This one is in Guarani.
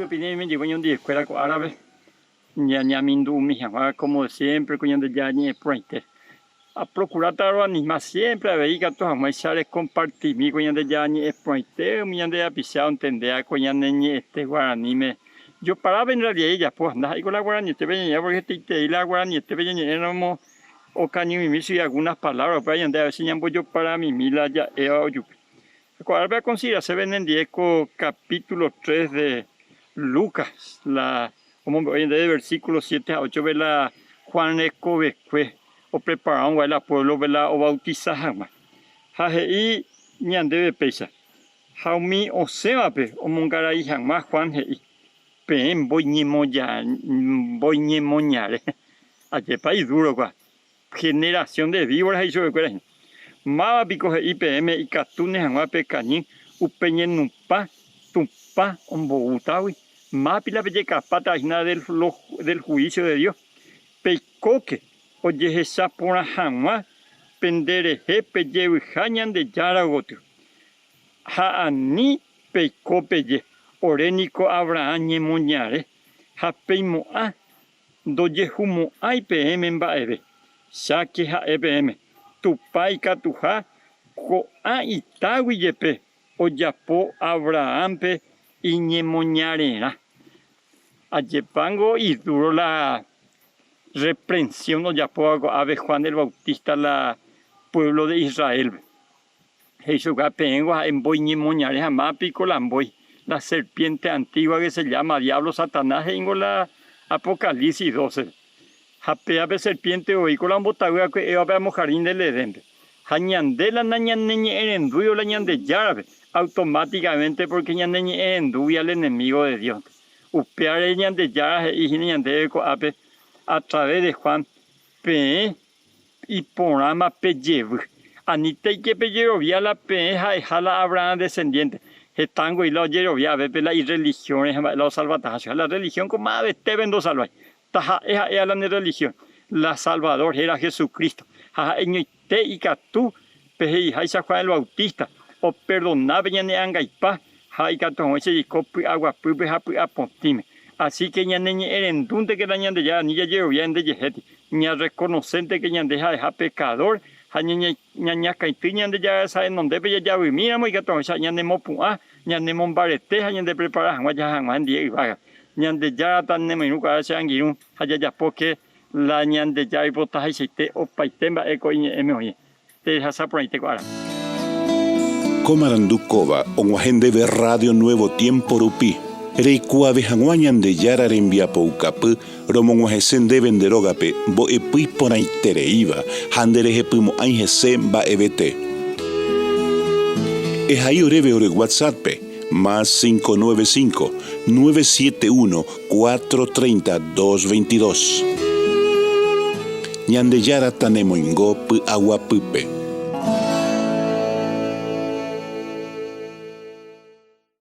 rupi ñaime oñondivekuéra ko árape ñañamindu'umi hag̃ua como de siempre ko Ñandejára ñe'ẽ porãite. Aprokuráta roanima siempre avei ikatu hag̃uáicha rekompartimi ko Ñandejára ñe'ẽ porãite umi ñande rapicha ontendéva ko ñane ñe'ẽte guaraníme. Joparápe en realidad ijapo, ndaha'éiko la guaranietépe ñañe'ẽ porque hetaiterei la guaranietépe ñañe'ẽramo okañymimi chugui algunas palabras, upéva ñande a veces ñambojoparamimi la ja'éva ojupe. Ko árape akonsiderase nendive ko capítulo 3 de Lucas, la omombe'u ñandéve versículo 7 ha 8-pe la Juan rekovekue opreparárõ guare la pueblo-pe la obautisa hag̃ua. Ha he'i ñandéve péicha, Ha umi osẽvape omongarai hag̃ua Juan he'i, Peẽ mbói ñemoñare. Ajépa idúro kua generación de víbora he'i chupekuéra hína. Máva piko he'i peẽme ikatúne hag̃ua pekañy upe ñenupã Tupã omboútagui? Máva la pejekapáta hína del juicio de Dios? Peikóke ojehecha porã hag̃ua penderehe pejevyha Ñandejára gotyo. Ha ani peiko peje, Ore niko Abraham ñemoñare, ha peimo'ã Ndojehumo'ãi peẽme mba'eve, cháke ha'e peẽme, Tupã ikatuha ko'ã itágui jepe ojapo Abrahámpe iñemoñarerã. Ajepángo idúro la reprensión ojapóva ko'ápe Juan el Bautista la pueblo de Israélpe. He'i chupe, Peẽngo ha'e mbói ñemoñare ha máva piko la mbói, la serpiente antigua que se llama diablo Satanás he'ingo la Apocalipsis 12-pe. Ha péva pe serpiente voíko la ombotavy va'ekue Évape amo jardín del Edénpe. Ha ñande la nañaneñe'ẽrendúivo la Ñandejárape, automáticamente porque ñaneñe'ẽrendúgui al enemigo de Dios-nte. Upévare Ñandejára he'i hína ñandéve ko'ápe a través de Juan, Peẽ Iporãma pejevy. Aníteke pejerovia la peẽ ha'eha la Abraham descendiente. Hetángo oĩ la ojerovia avépe la irreligión-re ha mba'e la osalvataha chupe. Ha la religión ko maavetépe ndosalvái. Taha'e ha'éva la ne religión, la Salvador héra Jesucristo. Ha ha'eñoite ikatu pe he'iháicha Juan el Bautista, operdona pe ñane angaipa ha ikatu hag̃uáicha jaiko py'aguapýpe ha py'apotĩme. Así que ñaneñe'ẽrendúntekena Ñandejára ani jajerovia ñandejehéti, ñarrekonosénteke ñande ha'eha pekadór ha ñañakãity Ñandejára resa renondépe jajavymíramo ikatu hag̃uáicha ñanemopu'ã, ñanemombarete ha ñandeprepara hag̃ua jaha hag̃ua hendie yvágape. Ñandejára tanemoirũ kuaáva che angirũ ha jajapóke la Ñandejára oipotahaichaite opaite mba'e ko iñe'ẽme oĩva. Terehasa porãite ko ára. Ko marandu kóva og̃uahẽ ndéve Radio Nuevo Tiempo rupi. Reikuaave hag̃ua Ñandejára rembiapoukapy romog̃uahẽse ndéve nde rógape mbo'epy iporãitereíva ha nderehepymo'ãi hese mba'evete. Ehai oréve ore WhatsApp-pe, más 595 971 430 222. Ñandejára tanemoingo py'aguapýpe.